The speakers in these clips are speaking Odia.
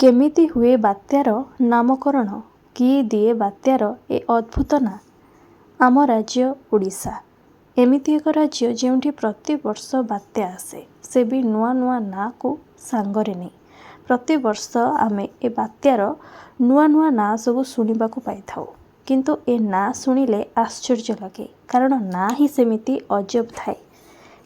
କେମିତି ହୁଏ ବାତ୍ୟାର ନାମକରଣ? କିଏ ଦିଏ ବାତ୍ୟାର ଏ ଅଦ୍ଭୁତ ନାଁ? ଆମ ରାଜ୍ୟ ଓଡ଼ିଶା। ଏମିତି ଏକ ରାଜ୍ୟ ଯେଉଁଠି ପ୍ରତିବର୍ଷ ବାତ୍ୟା ଆସେ, ସେ ବି ନୂଆ ନୂଆ ନାଁକୁ ସାଙ୍ଗରେ ନେଇ। ପ୍ରତିବର୍ଷ ଆମେ ଏ ବାତ୍ୟାର ନୂଆ ନୂଆ ନାଁ ସବୁ ଶୁଣିବାକୁ ପାଇଥାଉ। କିନ୍ତୁ ଏ ନାଁ ଶୁଣିଲେ ଆଶ୍ଚର୍ଯ୍ୟ ଲାଗେ, କାରଣ ନାଁ ହିଁ ସେମିତି ଅଜବ ଥାଏ।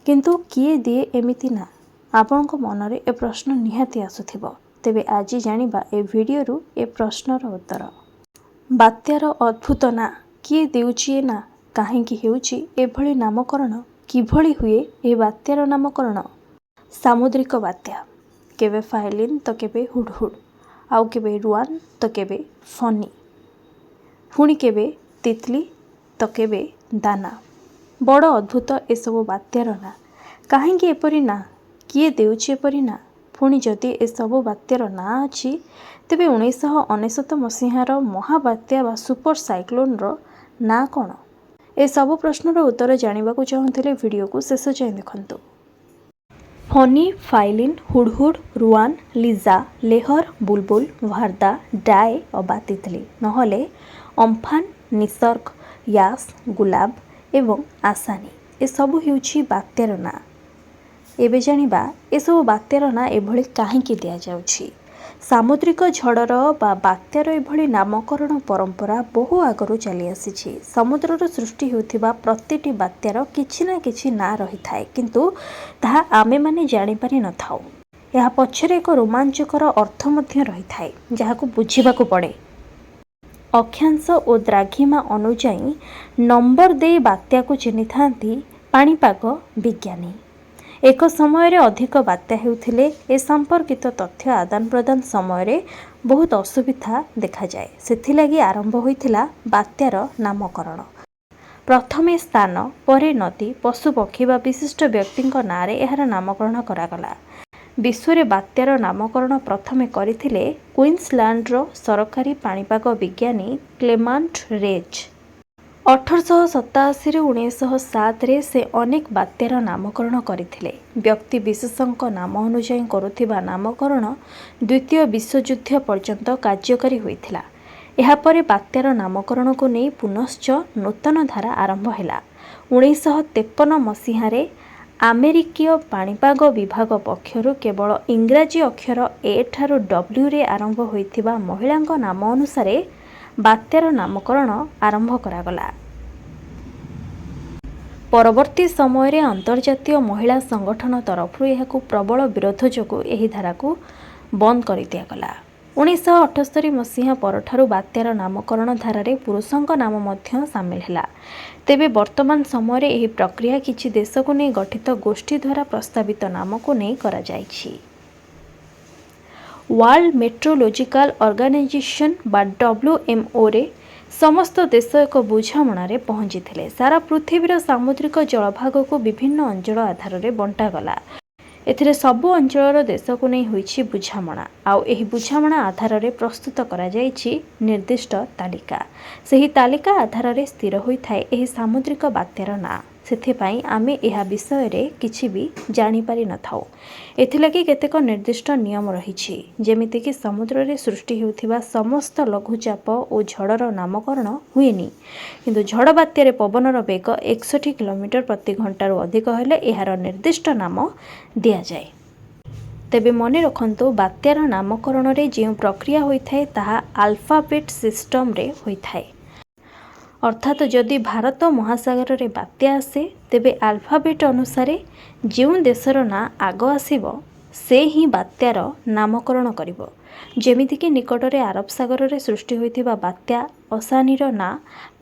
କିନ୍ତୁ କିଏ ଦିଏ ଏମିତି ନାଁ? ଆପଣଙ୍କ ମନରେ ଏ ପ୍ରଶ୍ନ ନିହାତି ଆସୁଥିବ। ତେବେ ଆଜି ଜାଣିବା ଏ ଭିଡିଓରୁ ଏ ପ୍ରଶ୍ନର ଉତ୍ତର। ବାତ୍ୟାର ଅଦ୍ଭୁତ ନାଁ, କିଏ ଦେଉଛି ଏ ନାଁ? କାହିଁକି ହେଉଛି ଏଭଳି ନାମକରଣ? କିଭଳି ହୁଏ ଏହି ବାତ୍ୟାର ନାମକରଣ? ସାମୁଦ୍ରିକ ବାତ୍ୟା। କେବେ ଫାଇଲିନ୍ ତ କେବେ ହୁଡ୍‌ହୁଡ୍, ଆଉ କେବେ ରୁଆନ୍ ତ କେବେ ଫନି। ପୁଣି କେବେ ତିତ୍ଲି ତ କେବେ ଦାନା। ବଡ଼ ଅଦ୍ଭୁତ ଏସବୁ ବାତ୍ୟାର ନାଁ। କାହିଁକି ଏପରି ନାଁ? କିଏ ଦେଉଛି ଏପରି ନାଁ? ପୁଣି ଯଦି ଏସବୁ ବାତ୍ୟାର ନାଁ ଅଛି, ତେବେ 1999 ମସିହାର ମହାବାତ୍ୟା ବା ସୁପର ସାଇକ୍ଲୋନ୍‌ର ନାଁ କ'ଣ? ଏସବୁ ପ୍ରଶ୍ନର ଉତ୍ତର ଜାଣିବାକୁ ଚାହୁଁଥିଲେ ଭିଡିଓକୁ ଶେଷ ଯାଏଁ ଦେଖନ୍ତୁ। ଫନି, ଫାଇଲିନ୍, ହୁଡ୍‌ହୁଡ୍, ରୁଆନ୍, ଲିଜା, ଲେହର, ବୁଲବୁଲ, ଭାର୍ଦା, ଡାଏ ଅବା ତିତ୍ଲି, ନହେଲେ ଅମ୍ଫାନ୍, ନିସର୍ଗ, ୟାସ୍, ଗୁଲାବ ଏବଂ ଆସାନି। ଏସବୁ ହେଉଛି ବାତ୍ୟାର ନାଁ। ଏବେ ଜାଣିବା ଏସବୁ ବାତ୍ୟାର ନାଁ ଏଭଳି କାହିଁକି ଦିଆଯାଉଛି। ସାମୁଦ୍ରିକ ଝଡ଼ର ବା ବାତ୍ୟାର ଏଭଳି ନାମକରଣ ପରମ୍ପରା ବହୁ ଆଗରୁ ଚାଲିଆସିଛି। ସମୁଦ୍ରରୁ ସୃଷ୍ଟି ହେଉଥିବା ପ୍ରତିଟି ବାତ୍ୟାର କିଛି ନା କିଛି ନାଁ ରହିଥାଏ, କିନ୍ତୁ ତାହା ଆମେମାନେ ଜାଣିପାରି ନଥାଉ। ଏହା ପଛରେ ଏକ ରୋମାଞ୍ଚକର ଅର୍ଥ ମଧ୍ୟ ରହିଥାଏ, ଯାହାକୁ ବୁଝିବାକୁ ପଡ଼େ। ଅକ୍ଷାଂଶ ଓ ଦ୍ରାଘିମା ଅନୁଯାୟୀ ନମ୍ବର ଦେଇ ବାତ୍ୟାକୁ ଚିହ୍ନିଥାନ୍ତି ପାଣିପାଗ ବିଜ୍ଞାନୀ। ଏକ ସମୟରେ ଅଧିକ ବାତ୍ୟା ହେଉଥିଲେ ଏ ସମ୍ପର୍କିତ ତଥ୍ୟ ଆଦାନପ୍ରଦାନ ସମୟରେ ବହୁତ ଅସୁବିଧା ଦେଖାଯାଏ। ସେଥିଲାଗି ଆରମ୍ଭ ହୋଇଥିଲା ବାତ୍ୟାର ନାମକରଣ। ପ୍ରଥମେ ସ୍ଥାନ, ପରେ ନଦୀ, ପଶୁପକ୍ଷୀ ବା ବିଶିଷ୍ଟ ବ୍ୟକ୍ତିଙ୍କ ନାଁରେ ଏହାର ନାମକରଣ କରାଗଲା। ବିଶ୍ୱରେ ବାତ୍ୟାର ନାମକରଣ ପ୍ରଥମେ କରିଥିଲେ କୁଇନ୍ସଲାଣ୍ଡର ସରକାରୀ ପାଣିପାଗ ବିଜ୍ଞାନୀ କ୍ଲେମାଣ୍ଟ ରେଜ୍। 1887ରୁ 1907ରେ ସେ ଅନେକ ବାତ୍ୟାର ନାମକରଣ କରିଥିଲେ। ବ୍ୟକ୍ତିବିଶେଷଙ୍କ ନାମ ଅନୁଯାୟୀ କରୁଥିବା ନାମକରଣ ଦ୍ୱିତୀୟ ବିଶ୍ୱଯୁଦ୍ଧ ପର୍ଯ୍ୟନ୍ତ କାର୍ଯ୍ୟକାରୀ ହୋଇଥିଲା। ଏହାପରେ ବାତ୍ୟାର ନାମକରଣକୁ ନେଇ ପୁନଶ୍ଚ ନୂତନ ଧାରା ଆରମ୍ଭ ହେଲା। 1953 ମସିହାରେ ଆମେରିକୀୟ ପାଣିପାଗ ବିଭାଗ ପକ୍ଷରୁ କେବଳ ଇଂରାଜୀ ଅକ୍ଷର ଏ'ଠାରୁ ଡବ୍ଲ୍ୟୁରେ ଆରମ୍ଭ ହୋଇଥିବା ମହିଳାଙ୍କ ନାମ ଅନୁସାରେ ବାତ୍ୟାର ନାମକରଣ ଆରମ୍ଭ କରାଗଲା। ପରବର୍ତ୍ତୀ ସମୟରେ ଅନ୍ତର୍ଜାତୀୟ ମହିଳା ସଂଗଠନ ତରଫରୁ ଏହାକୁ ପ୍ରବଳ ବିରୋଧ ଯୋଗୁଁ ଏହି ଧାରାକୁ ବନ୍ଦ କରିଦିଆଗଲା। 1978 ମସିହା ପରଠାରୁ ବାତ୍ୟାର ନାମକରଣ ଧାରାରେ ପୁରୁଷଙ୍କ ନାମ ମଧ୍ୟ ସାମିଲ ହେଲା। ତେବେ ବର୍ତ୍ତମାନ ସମୟରେ ଏହି ପ୍ରକ୍ରିୟା କିଛି ଦେଶକୁ ନେଇ ଗଠିତ ଗୋଷ୍ଠୀ ଦ୍ୱାରା ପ୍ରସ୍ତାବିତ ନାମକୁ ନେଇ କରାଯାଇଛି। ୱାର୍ଲ୍ଡ ମେଟ୍ରୋଲୋଜିକାଲ ଅର୍ଗାନାଇଜେସନ୍ ବା ଡବ୍ଲ୍ୟୁଏମ୍ଓରେ ସମସ୍ତ ଦେଶ ଏକ ବୁଝାମଣାରେ ପହଞ୍ଚିଥିଲେ। ସାରା ପୃଥିବୀର ସାମୁଦ୍ରିକ ଜଳଭାଗକୁ ବିଭିନ୍ନ ଅଞ୍ଚଳ ଆଧାରରେ ବଣ୍ଟାଗଲା। ଏଥିରେ ସବୁ ଅଞ୍ଚଳର ଦେଶକୁ ନେଇ ହୋଇଛି ବୁଝାମଣା। ଆଉ ଏହି ବୁଝାମଣା ଆଧାରରେ ପ୍ରସ୍ତୁତ କରାଯାଇଛି ନିର୍ଦ୍ଦିଷ୍ଟ ତାଲିକା। ସେହି ତାଲିକା ଆଧାରରେ ସ୍ଥିର ହୋଇଥାଏ ଏହି ସାମୁଦ୍ରିକ ବାତ୍ୟାର ନାଁ। ସେଥିପାଇଁ ଆମେ ଏହା ବିଷୟରେ କିଛି ବି ଜାଣିପାରି ନଥାଉ। ଏଥିଲାଗି କେତେକ ନିର୍ଦ୍ଦିଷ୍ଟ ନିୟମ ରହିଛି। ଯେମିତିକି ସମୁଦ୍ରରେ ସୃଷ୍ଟି ହେଉଥିବା ସମସ୍ତ ଲଘୁଚାପ ଓ ଝଡ଼ର ନାମକରଣ ହୁଏନି। କିନ୍ତୁ ଝଡ଼ ବାତ୍ୟାରେ ପବନର ବେଗ 61 କିଲୋମିଟର ପ୍ରତି ଘଣ୍ଟାରୁ ଅଧିକ ହେଲେ ଏହାର ନିର୍ଦ୍ଦିଷ୍ଟ ନାମ ଦିଆଯାଏ। ତେବେ ମନେ ରଖନ୍ତୁ, ବାତ୍ୟାର ନାମକରଣରେ ଯେଉଁ ପ୍ରକ୍ରିୟା ହୋଇଥାଏ, ତାହା ଆଲଫାବେଟ୍ ସିଷ୍ଟମରେ ହୋଇଥାଏ। ଅର୍ଥାତ୍ ଯଦି ଭାରତ ମହାସାଗରରେ ବାତ୍ୟା ଆସେ, ତେବେ ଆଲଫାବେଟ୍ ଅନୁସାରେ ଯେଉଁ ଦେଶର ନାଁ ଆଗ ଆସିବ, ସେ ହିଁ ବାତ୍ୟାର ନାମକରଣ କରିବ। ଯେମିତିକି ନିକଟରେ ଆରବ ସାଗରରେ ସୃଷ୍ଟି ହୋଇଥିବା ବାତ୍ୟା ଅସାନିର ନାଁ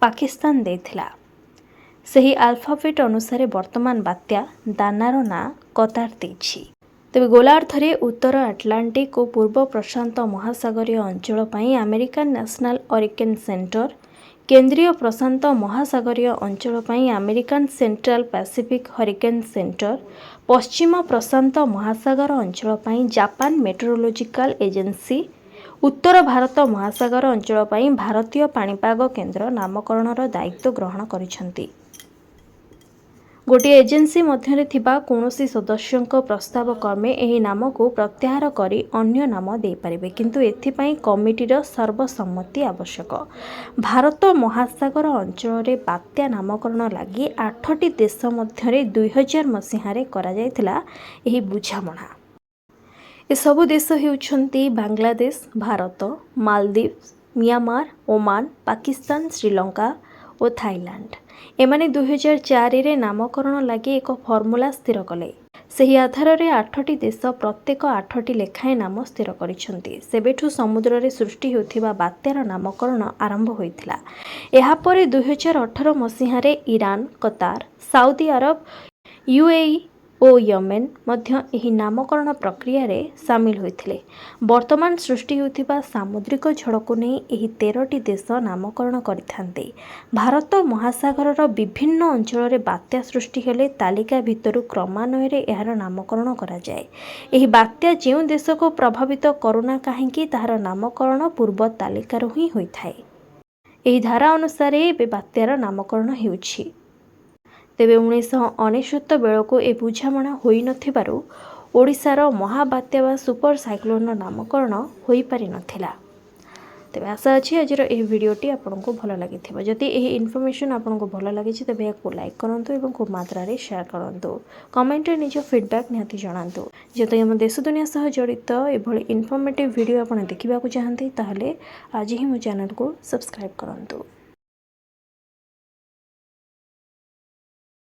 ପାକିସ୍ତାନ ଦେଇଥିଲା। ସେହି ଆଲଫାବେଟ୍ ଅନୁସାରେ ବର୍ତ୍ତମାନ ବାତ୍ୟା ଦାନାର ନାଁ କତାର ଦେଇଛି। ତେବେ ଗୋଲାର୍ଦ୍ଧରେ ଉତ୍ତର ଆଟଲାଣ୍ଟିକ୍ ଓ ପୂର୍ବ ପ୍ରଶାନ୍ତ ମହାସାଗରୀୟ ଅଞ୍ଚଳ ପାଇଁ ଆମେରିକାନ୍ ନ୍ୟାସନାଲ୍ ହରିକେନ୍ ସେଣ୍ଟର, କେନ୍ଦ୍ରୀୟ ପ୍ରଶାନ୍ତ ମହାସାଗରୀୟ ଅଞ୍ଚଳ ପାଇଁ American central Pacific hurricane centre, ପଶ୍ଚିମ ପ୍ରଶାନ୍ତ ମହାସାଗର ଅଞ୍ଚଳ ପାଇଁ ଜାପାନ ମେଟ୍ରୋଲୋଜିକାଲ ଏଜେନ୍ସି, ଉତ୍ତର ଭାରତ ମହାସାଗର ଅଞ୍ଚଳ ପାଇଁ ଭାରତୀୟ ପାଣିପାଗ କେନ୍ଦ୍ର ନାମକରଣର ଦାୟିତ୍ୱ ଗ୍ରହଣ କରିଛନ୍ତି। ଗୋଟିଏ ଏଜେନ୍ସି ମଧ୍ୟରେ ଥିବା କୌଣସି ସଦସ୍ୟଙ୍କ ପ୍ରସ୍ତାବ କ୍ରମେ ଏହି ନାମକୁ ପ୍ରତ୍ୟାହାର କରି ଅନ୍ୟ ନାମ ଦେଇପାରିବେ, କିନ୍ତୁ ଏଥିପାଇଁ କମିଟିର ସର୍ବସମ୍ମତି ଆବଶ୍ୟକ। ଭାରତ ମହାସାଗର ଅଞ୍ଚଳରେ ବାତ୍ୟା ନାମକରଣ ଲାଗି ଆଠଟି ଦେଶ ମଧ୍ୟରେ 2000 ମସିହାରେ କରାଯାଇଥିଲା ଏହି ବୁଝାମଣା। ଏସବୁ ଦେଶ ହେଉଛନ୍ତି ବାଂଲାଦେଶ, ଭାରତ, ମାଲଦ୍ୱୀପ, ମିଆଁମାର, ଓମାନ, ପାକିସ୍ତାନ, ଶ୍ରୀଲଙ୍କା ଓ ଥାଇଲାଣ୍ଡ। ଏମାନେ 2004ରେ ନାମକରଣ ଲାଗି ଏକ ଫର୍ମୁଲା ସ୍ଥିର କଲେ। ସେହି ଆଧାରରେ ଆଠଟି ଦେଶ ପ୍ରତ୍ୟେକ ଆଠଟି ଲେଖାଏଁ ନାମ ସ୍ଥିର କରିଛନ୍ତି। ସେବେଠୁ ସମୁଦ୍ରରେ ସୃଷ୍ଟି ହେଉଥିବା ବାତ୍ୟାର ନାମକରଣ ଆରମ୍ଭ ହୋଇଥିଲା। ଏହାପରେ 2018 ମସିହାରେ Iran, Qatar, Saudi Arab, UAE ଓ ୟେମେନ ମଧ୍ୟ ଏହି ନାମକରଣ ପ୍ରକ୍ରିୟାରେ ସାମିଲ ହୋଇଥିଲେ। ବର୍ତ୍ତମାନ ସୃଷ୍ଟି ହେଉଥିବା ସାମୁଦ୍ରିକ ଝଡ଼କୁ ନେଇ ଏହି 13ଟି ଦେଶ ନାମକରଣ କରିଥାନ୍ତି। ଭାରତ ମହାସାଗରର ବିଭିନ୍ନ ଅଞ୍ଚଳରେ ବାତ୍ୟା ସୃଷ୍ଟି ହେଲେ ତାଲିକା ଭିତରୁ କ୍ରମାନ୍ୱୟରେ ଏହାର ନାମକରଣ କରାଯାଏ। ଏହି ବାତ୍ୟା ଯେଉଁ ଦେଶକୁ ପ୍ରଭାବିତ କରୁନା କାହିଁକି, ତାହାର ନାମକରଣ ପୂର୍ବ ତାଲିକାରୁ ହିଁ ହୋଇଥାଏ। ଏହି ଧାରା ଅନୁସାରେ ଏବେ ବାତ୍ୟାର ନାମକରଣ ହେଉଛି। ତେବେ 1999 ବେଳକୁ ଏ ବୁଝାମଣା ହୋଇନଥିବାରୁ ଓଡ଼ିଶାର ମହାବାତ୍ୟା ବା ସୁପର ସାଇକ୍ଲୋନର ନାମକରଣ ହୋଇପାରି ନଥିଲା। ତେବେ ଆଶା ଅଛି, ଆଜିର ଏହି ଭିଡ଼ିଓଟି ଆପଣଙ୍କୁ ଭଲ ଲାଗିଥିବ। ଯଦି ଏହି ଇନଫର୍ମେସନ୍ ଆପଣଙ୍କୁ ଭଲ ଲାଗିଛି, ତେବେ ଏହାକୁ ଲାଇକ୍ କରନ୍ତୁ ଏବଂ ଖୁବ୍ ମାତ୍ରାରେ ସେୟାର କରନ୍ତୁ। କମେଣ୍ଟରେ ନିଜ ଫିଡ଼ବ୍ୟାକ୍ ନିହାତି ଜଣାନ୍ତୁ। ଯଦି ଆମ ଦେଶ ଦୁନିଆ ସହ ଜଡ଼ିତ ଏଭଳି ଇନଫର୍ମେଟିଭ୍ ଭିଡ଼ିଓ ଆପଣ ଦେଖିବାକୁ ଚାହାନ୍ତି, ତାହେଲେ ଆଜି ହିଁ ମୋ ଚ୍ୟାନେଲକୁ ସବସ୍କ୍ରାଇବ୍ କରନ୍ତୁ।